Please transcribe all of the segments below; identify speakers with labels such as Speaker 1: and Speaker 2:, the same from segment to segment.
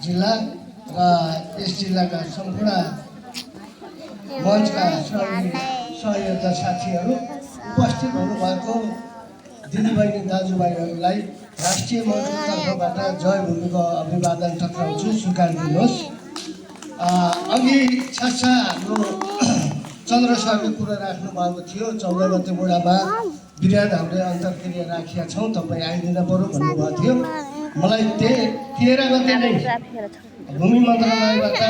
Speaker 1: जिल्ला र यस जिल्लाका सम्पूर्ण मञ्चका सहयोगी साथीहरू उपस्थित हुनुभएको दिदीबहिनी दाजुभाइहरूलाई राष्ट्रिय मञ्चको तर्फबाट जय भूमिको अभिवादन टक्राउँछु, स्वीकार दिनुहोस्। अघि छासा हाम्रो चन्द्र सरले कुरा राख्नु भएको थियो। 14 गते बुढामा विराट हामीले अन्तर्क्रिया राखेका छौँ, तपाईँ आइदिन पर्यो भन्नुभएको थियो। मलाई 13 गते नै भूमि मन्त्रालयबाट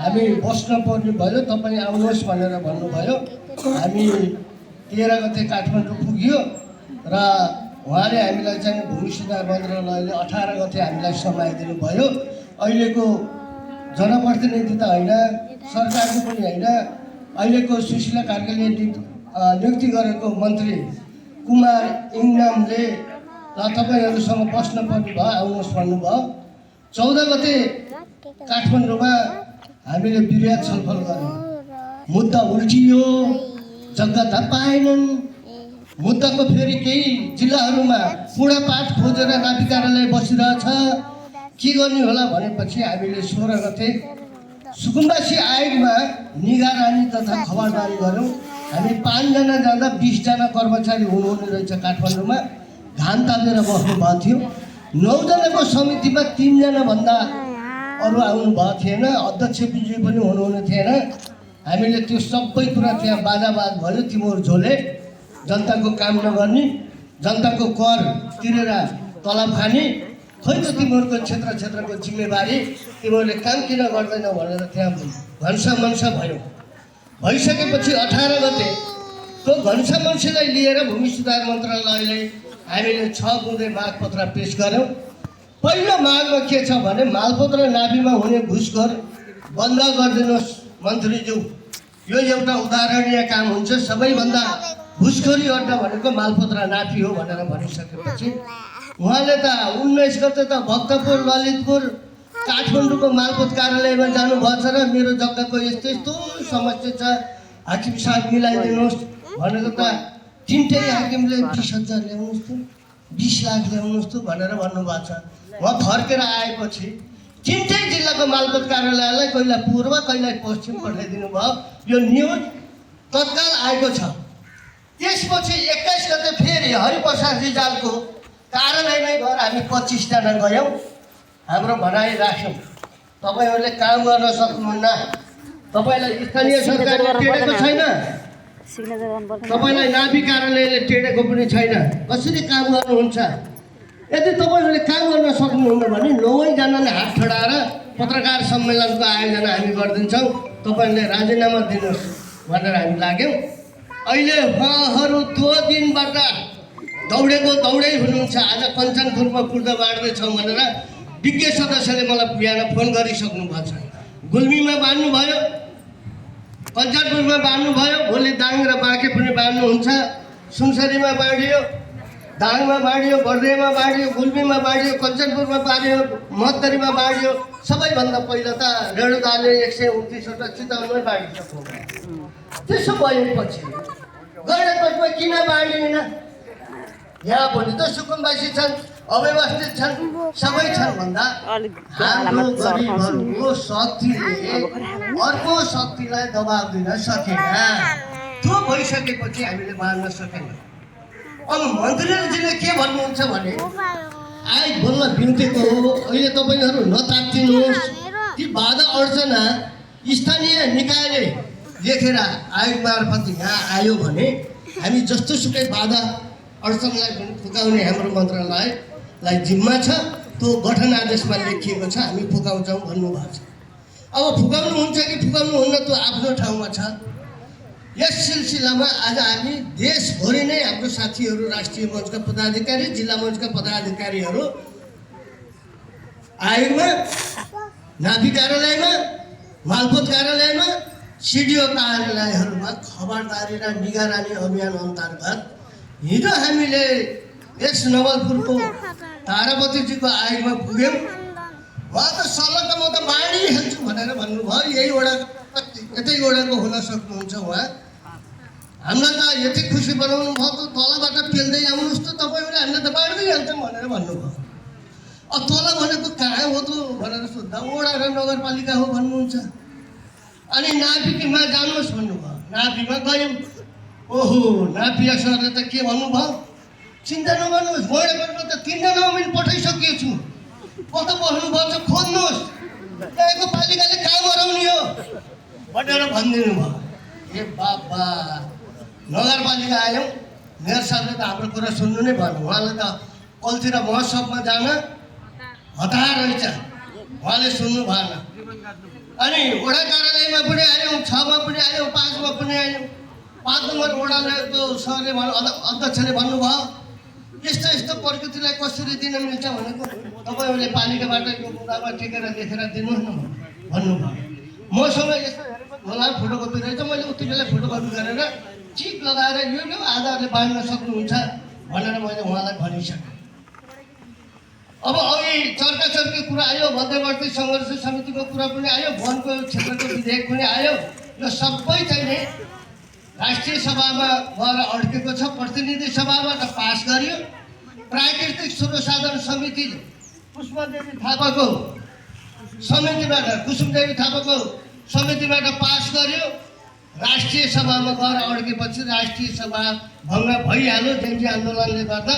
Speaker 1: हामी बस्न पर्ने भयो, तपाईँ आउनुहोस् भनेर भन्नुभयो। हामी 13 गते काठमाडौँ पुग्यो र उहाँले हामीलाई चाहिँ भूमि सुधार मन्त्रालयले 18 गते हामीलाई समाइदिनु भयो। अहिलेको जनप्रतिनिधि त होइन, सरकारको पनि होइन, अहिलेको सुशीला कार्कीले नियुक्ति गरेको मन्त्री कुमार इङनामले तपाईँहरूसँग बस्न पर्ने भयो, आउनुहोस् भन्नुभयो। 14 गते काठमाडौँमा हामीले विराट छलफल गऱ्यौँ। मुद्दा उल्टियो, जग्गा त पाएनन्। मुद्दाको फेरि केही जिल्लाहरूमा पूर्णपाठ खोजेर नापी कार्यालय बसिरहेछ। के गर्ने होला भनेपछि हामीले 16 गते सुकुम्बासी आयोगमा निगरानी तथा खबरदारी गऱ्यौँ। हामी 5 जना जाँदा 20 जना कर्मचारी हुनुहुने रहेछ काठमाडौँमा। घाम तापेर बस्नु भएको थियो। 9 जनाको समितिमा 3 जना भन्दा अरू आउनु भएको थिएन। अध्यक्ष विजय पनि हुनुहुने थिएन। हामीले त्यो सबै कुरा त्यहाँ बाजाबाज भयो। तिमीहरू झोले जनताको काम नगर्ने, जनताको कर तिरेर तलब खाने, खै त तिमीहरूको क्षेत्रको जिम्मेवारी, तिमीहरूले काम किन गर्दैनौ भनेर त्यहाँ भन्सा मनसा भयो। भइसकेपछि 18 गते त्यो भन्सा मनसालाई लिएर भूमि सुधार मन्त्रालयले हामीले 6 बुँदे मागपत्र पेश गऱ्यौँ। पहिलो मागमा के छ भने मालपोत र नाभीमा हुने घुसखोर बन्द गरिदिनुहोस् मन्त्रीज्यू। यो एउटा उदाहरणीय काम हुन्छ। सबैभन्दा घुसखोरी अड्डा भनेको मालपोत र नाभी हो भनेर भनिसकेपछि उहाँले त 19 गते त भक्तपुर, ललितपुर, काठमाडौँको मालपोत कार्यालयमा जानुभएको छ र मेरो जग्गाको यस्तो यस्तो समस्या छ, हाकिम साहब मिलाइदिनुहोस् भनेको त तिनटै हाकिमले 20,000 ल्याउनुहोस् त, 20 लाख ल्याउनुहोस् त भनेर भन्नुभएको छ। उहाँ फर्केर आएपछि तिनटै जिल्लाको मालपोत कार्यालयलाई कहिल्यै पूर्व कहिल्यै पश्चिम पठाइदिनु भयो। यो न्युज तत्काल आएको छ। त्यसपछि 21 गते फेरि हरिप्रसाद रिजालको कार्यालयमै गएर हामी 25 जना गयौँ। हाम्रो भनाइ राख्यौँ, तपाईँहरूले काम गर्न सक्नुहुन्न, तपाईँलाई स्थानीय सरकारले टेडेको छैन, तपाईँलाई नाभि कार्यालयले टेडेको पनि छैन, कसरी काम गर्नुहुन्छ? यदि तपाईँहरूले काम गर्न सक्नुहुन्न भने 9 जनाले हात ठडाएर पत्रकार सम्मेलनको आयोजना हामी गरिदिन्छौँ, तपाईँहरूले राजीनामा दिनुहोस् भनेर हामी लाग्यौँ। अहिले उहाँहरू 2 दिनबाट दौडै हुनुहुन्छ। आज कञ्चनपुरमा पूर्जा बाँड्दैछौँ भनेर विज्ञ सदस्यले मलाई बिहान फोन गरिसक्नु भएको छ। गुल्मीमा बाँड्नुभयो, कञ्चनपुरमा बाँड्नुभयो, भोलि दाङ र बाँके पनि बाँड्नुहुन्छ। सुनसरीमा बाँडियो, दाङमा बाँडियो, बर्दियामा बाँडियो, गुल्मीमा बाँडियो, कञ्चनपुरमा बाँडियो, मधुतरीमा बाँडियो। सबैभन्दा पहिला त रेणुदाले 129वटा चितवनमै बाँडिसक्नु। त्यसो भएपछि गैँडाकोटमा किन बाँडिएन? यहाँ भोलि त सुकुम्बासी छन्, अव्यवस्थित छन्, सबै छन् भन्दा हाम्रो गरिबहरूको शक्तिले अर्को शक्तिलाई दबाब दिन सकेन। त्यो भइसकेपछि हामीले बाँड्न सकेनौँ। अब मन्त्रीजीले के भन्नुहुन्छ भने आइ बोल्न बिउतेको हो, अहिले तपाईँहरू नतात्तिनुहोस्। ती बाधा अड्चना स्थानीय निकायले लेखेर आयोग मार्फत यहाँ आयो भने हामी जस्तो सुकै बाधा अडचनलाई पनि फुकाउने हाम्रो मन्त्रालयलाई जिम्मा छ। त्यो गठन आदेशमा लेखिएको छ, हामी फुकाउँछौँ भन्नुभएको छ। अब फुकाउनुहुन्छ कि फुकाउनुहुन्न त्यो आफ्नो ठाउँमा छ। यस सिलसिलामा आज हामी देशभरि नै हाम्रो साथीहरू, राष्ट्रिय मञ्चका पदाधिकारी, जिल्ला मञ्चका पदाधिकारीहरू आयोगमा, नाभि कार्यालयमा, मालपोत कार्यालयमा, सिडिओ कार्यालयहरूमा खबरदारी र निगरानी अभियान अन्तर्गत हिजो हामीले यस नवलपुरको तारापतिजीको आयोगमा पुग्यौँ। उहाँ त सल्लाह म त बाँडिहाल्छु भनेर भन्नुभयो। यतै वडाको हुन सक्नुहुन्छ उहाँ। हामीलाई त यति खुसी बनाउनु भयो त तलबाट पेल्दै आउनुहोस् त, तपाईँहरूले हामीलाई त बाँड्दै हाल्छौँ भनेर भन्नुभयो। अब तल भनेको कहाँ हो त भनेर वडा र नगरपालिका हो भन्नुहुन्छ। अनि नाभिमा जानुहोस् भन्नुभयो, नाभिमा गयौँ। ओहो, नाभिया सरले त के भन्नुभयो, चिन्ता नगर्नुहोस्, गैँडाकोटमा त 3 नोमिन पठाइसकेको छु, कता बस्नुभएको छ खोज्नुहोस्, त्यहाँको पालिकाले काम गराउने हो भनेर भनिदिनु भयो। ए बाबा, नगरपालिका आयौँ, मेयर साहबले त हाम्रो कुरा सुन्नु नै भएन। उहाँले त कलतिर महोत्सवमा जान हतार रहेछ, उहाँले सुन्नु भएन। अनि वडा कार्यालयमा पनि आयौँ, 6मा पनि आयौँ, 5मा पनि आयौँ। 5 नम्बर वडाको सरले अध्यक्षले भन्नुभयो, यस्तो यस्तो प्रकृतिलाई कसरी दिन मिल्छ भनेको तपाईँहरूले पालिकाबाट यो कुरामा टेकेर लेखेर दिनुहोस् न भन्नुभयो। मसँग यस्तो हेरेको होला फोटोकपी रहेछ, मैले उति बेला फोटोकपी गरेर चिप लगाएर यो आधारले बाँड्न सक्नुहुन्छ भनेर मैले उहाँलाई भनिसकेँ। अब अघि चर्काचर्की कुरा आयो, मध्यवर्ती सङ्घर्ष समितिको कुरा पनि आयो, वनको क्षेत्रको विधेयक पनि आयो। यो सबै चाहिँ नि राष्ट्रिय सभामा गएर अड्केको छ, प्रतिनिधि सभाबाट पास गरियो। प्राकृतिक स्रोत साधन समितिले कुसुमदेवी थापाको समितिबाट पास गर्यो। राष्ट्रिय सभामा गएर अड्केपछि राष्ट्रिय सभा भङ्ग भइहाल्यो जनजी आन्दोलनले गर्दा।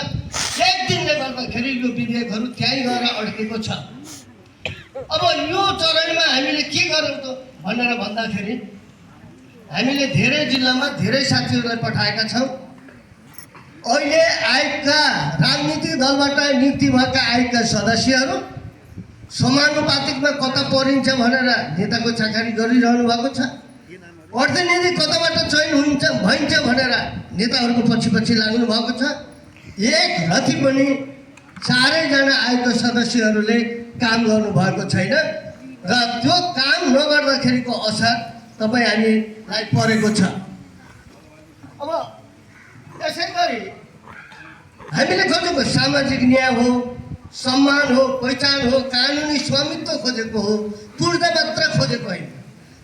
Speaker 1: एक दिनले गर्दाखेरि यो विधेयकहरू त्यहीँ गएर अड्केको छ। अब यो चरणमा हामीले के गरौँ त भनेर भन्दाखेरि हामीले धेरै जिल्लामा धेरै साथीहरूलाई पठाएका छौँ। अहिले आयोगका राजनीतिक दलबाट नियुक्ति भएका आयोगका सदस्यहरू समानुपातिकमा कता परिन्छ भनेर नेताको चाकरी गरिरहनु भएको छ। प्रतिनिधि कताबाट चयन भइन्छ भनेर नेताहरूको पछि लाग्नु भएको छ। एक रति पनि 4जना आयोगका सदस्यहरूले काम गर्नुभएको छैन र त्यो काम नगर्दाखेरिको असर तपाईँ हामीलाई परेको छ। अब त्यसै गरी हामीले खोजेको सामाजिक न्याय हो, सम्मान हो, पहिचान हो, कानुनी स्वामित्व खोजेको हो, पूर्जा मात्र खोजेको होइन।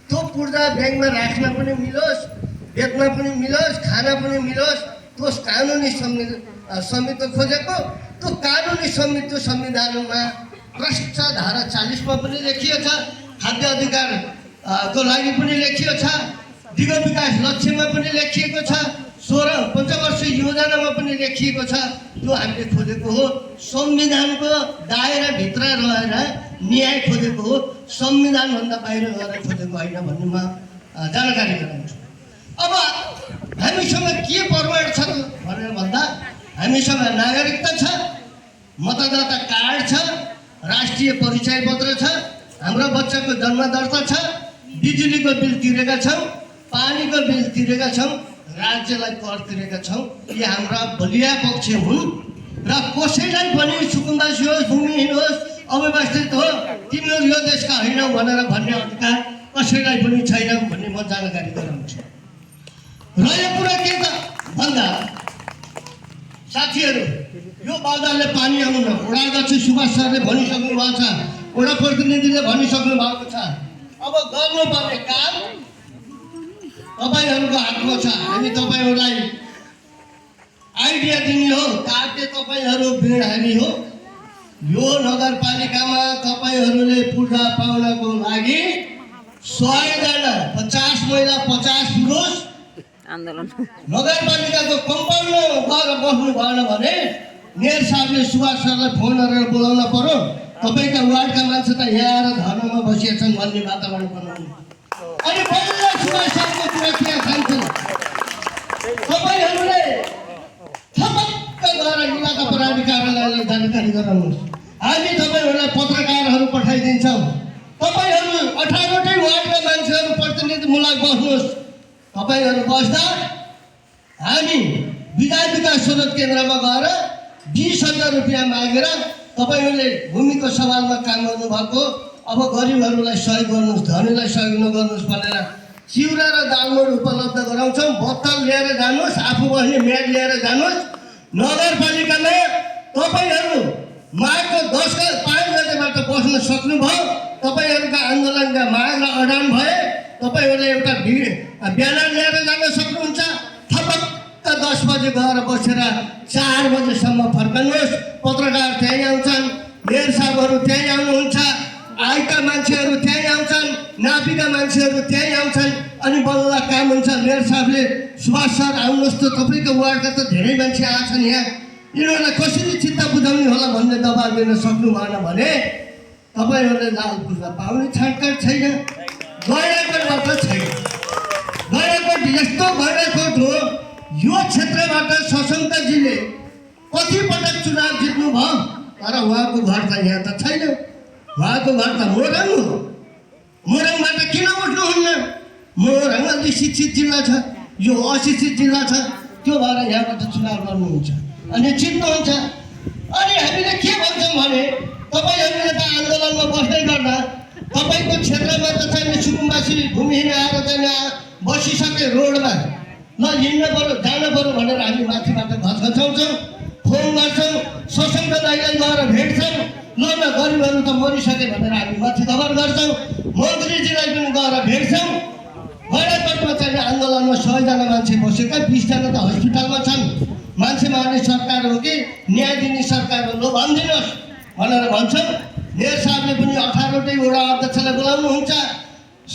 Speaker 1: त्यो पूर्जा ब्याङ्कमा राख्न पनि मिलोस्, बेच्न पनि मिलोस्, खान पनि मिलोस्, त्यो कानुनी स्वामित्व खोजेको। त्यो कानुनी स्वामित्व संविधानमा प्रष्ट धारा 40मा पनि लेखिएको छ, खाद्य अधिकारको लागि पनि लेखिएको छ, दिगो विकास लक्ष्यमा पनि लेखिएको छ, 16 पञ्चवर्षीय योजनामा पनि लेखिएको छ। त्यो हामीले खोजेको हो, संविधानको दायराभित्र रहेर न्याय खोजेको हो, संविधानभन्दा बाहिर गएर खोजेको होइन भन्ने म जानकारी गराउँछु। अब हामीसँग के प्रमाण छ भनेर भन्दा हामीसँग नागरिकता छ, मतदाता कार्ड छ, राष्ट्रिय परिचय पत्र छ, हाम्रो बच्चाको जन्म दर्ता छ, बिजुलीको बिल तिरेका छौँ, पानीको बिल तिरेका छौँ, राज्यलाई कर तिरेका छौँ। यी हाम्रा बलिया पक्ष हुन् र कसैलाई पनि सुकुम्बासी होस्, भूमिहीन होस्, अव्यवस्थित हो, तिमीहरू यो देशका होइनौ भनेर भन्ने अधिकार कसैलाई पनि छैन भन्ने म जानकारी गराउँछु। र यो कुरा के त भन्दा साथीहरू, यो बाजारले पानी आउनु न, वडा अध्यक्ष सुभाष सरले भनिसक्नु भएको छ, वडा प्रतिनिधिले भनिसक्नु भएको छ। अब गर्नुपर्ने काम तपाईँहरूको हातमा छ। हामी तपाईँहरूलाई आइडिया दिने हो, कार्य तपाईँहरू बिरामी हो। यो नगरपालिकामा तपाईँहरूले पूजा पाउनको लागि 100 जना 50 महिला 50 पुरुष आन्दोलन नगरपालिकाको कम्पाउन्डमा गएर बस्नु भएन भने मेयर साहबले सुभाष सरलाई फोन गरेर बोलाउन पर्यो। तपाईँका वार्डका मान्छे त यहाँ आएर धर्ममा बसिएका छन् भन्ने वातावरण बनाउनु। अनि बल्ल सुभाष सरको कुरा त्यहाँ खान्छन्। तपाईँहरूले थपक्क गएर इलाका प्रहरी कार्यालयलाई जानकारी गराउनुहोस्। हामी तपाईँहरूलाई पत्रकारहरू पठाइदिन्छौँ। तपाईँहरू 18वटै वार्डका मान्छेहरू प्रतिनिधिमूलक बस्नुहोस्। तपाईँहरू बस्दा हामी विधायक विकास स्रोत केन्द्रमा गएर 20,000 रुपियाँ मागेर तपाईँहरूले भूमिको सवालमा काम गर्नुभएको, अब गरिबहरूलाई सहयोग गर्नुहोस्, धनीलाई सहयोग नगर्नुहोस् भनेर चिउरा र दालमोड उपलब्ध गराउँछौँ। बोतल लिएर जानुहोस्, आफू बस्ने म्याट लिएर जानुहोस्। नगरपालिकामा तपाईँहरू माघको 5 गतेबाट बस्न सक्नुभयो। तपाईँहरूका आन्दोलनका माग र अडान भए तपाईँहरूले एउटा ब्यानर लिएर जान सक्नुहुन्छ। थपक्क 10 बजे गएर बसेर 4 बजेसम्म फर्कनुहोस्। पत्रकार त्यहीँ आउँछन्, मेयर साहबहरू त्यहीँ आउनुहुन्छ। आएका मान्छेहरू त्यहीँ आउँछन्, नापिका मान्छेहरू त्यहीँ आउँछन्। अनि बल्ल काम हुन्छ। मेयर साहबले सुभाष सर आउनुहोस् त, तपाईँको वार्डका त धेरै मान्छे आएछन् यहाँ, यिनीहरूलाई कसरी चित्त बुझाउने होला भन्ने दबाब दिन सक्नु भएन भने तपाईँहरूले लाल पूर्जा पाउने छाँटकाट छैन। गैराकोटबाट छैन। गैराकोट यस्तो गैराकोट हो, यो क्षेत्रबाट सशङ्कजीले कतिपटक चुनाव जित्नुभयो, तर उहाँको घर त यहाँ त छैन। उहाँको घर त मोरङ हो। मोरङबाट किन उठ्नुहुन्न? मोरङ अलि शिक्षित जिल्ला छ, यो अशिक्षित जिल्ला छ। त्यो भएर यहाँबाट चुनाव लड्नुहुन्छ अनि जित्नुहुन्छ। अनि हामीले के भन्छौँ भने तपाईँहरूले त आन्दोलनमा बस्दै गर्दा तपाईँको क्षेत्रमा त चाहिँ सुकुम्बासी भूमिहीन आएर चाहिँ बसिसके रोडमा, ल हिँड्न पऱ्यो जानु पऱ्यो भनेर हामी माथिबाट घचघचाउँछौँ, फोन गर्छौँ, सशङ्क दाइलाई गएर भेट्छौँ। ल गरिबहरू त मरिसके भनेर हामी माथि खबर गर्छौँ, मन्त्रीजीलाई पनि गएर भेट्छौँ। गैराकोटमा चाहिँ आन्दोलनमा 100 जना मान्छे बसेका, 20 जना त हस्पिटलमा छन्। मान्छे मार्ने सरकार हो कि न्याय दिने सरकार हो, लो भनिदिनुहोस् भनेर भन्छौँ। मेयर साहबले पनि 18वटै वडा अध्यक्षलाई बोलाउनुहुन्छ,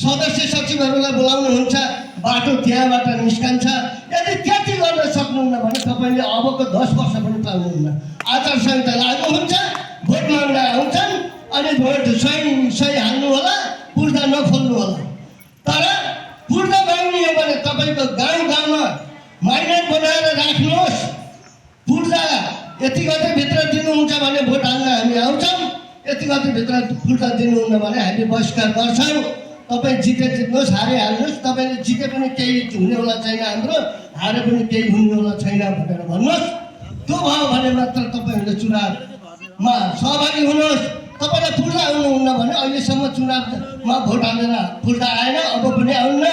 Speaker 1: सदस्य सचिवहरूलाई बोलाउनुहुन्छ। बाटो त्यहाँबाट निस्कन्छ। यदि त्यति गर्न सक्नुहुन्न भने तपाईँले अबको 10 वर्ष पनि पाउनुहुन्न। आचार संहिता लागू हुन्छ, भोट माग्न आउँछन्, अनि भोट सही हाल्नु होला, पूर्जा नखोल्नु होला। तर पूर्जा माग्ने हो भने तपाईँको गाउँ गाउँमा माइनर बनाएर राख्नुहोस्। पूर्जा यति गतेभित्र दिनुहुन्छ भने भोट हाल्न हामी आउँछौँ, यति गतेभित्र पूर्जा दिनुहुन्न भने हामी बहिष्कार गर्छौँ। तपाईँ जित्नुहोस्, हारे हाल्नुहोस्। तपाईँले जिते पनि केही हुनेवाला छैन, हाम्रो हारे पनि केही हुनेवाला छैन भनेर भन्नुहोस्। त्यो भयो भने मात्र तपाईँहरूले चुनावमा सहभागी हुनुहोस्। तपाईँलाई पूर्जा आउनुहुन्न भने अहिलेसम्म चुनावमा भोट हालेर पूर्जा आएन, अब पनि आउन्न।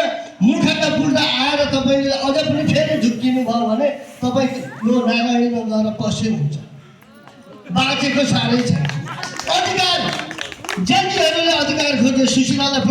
Speaker 1: मुखका पूर्जा आएर तपाईँले अझ पनि फेरि झुक्किनु भयो भने तपाईँ यो नारायणीमा गएर पस्नुहुन्छ। बाँचेको साह्रै छ। अधिकार जेन्जीहरूले अधिकार खोजे, सुशीलालाई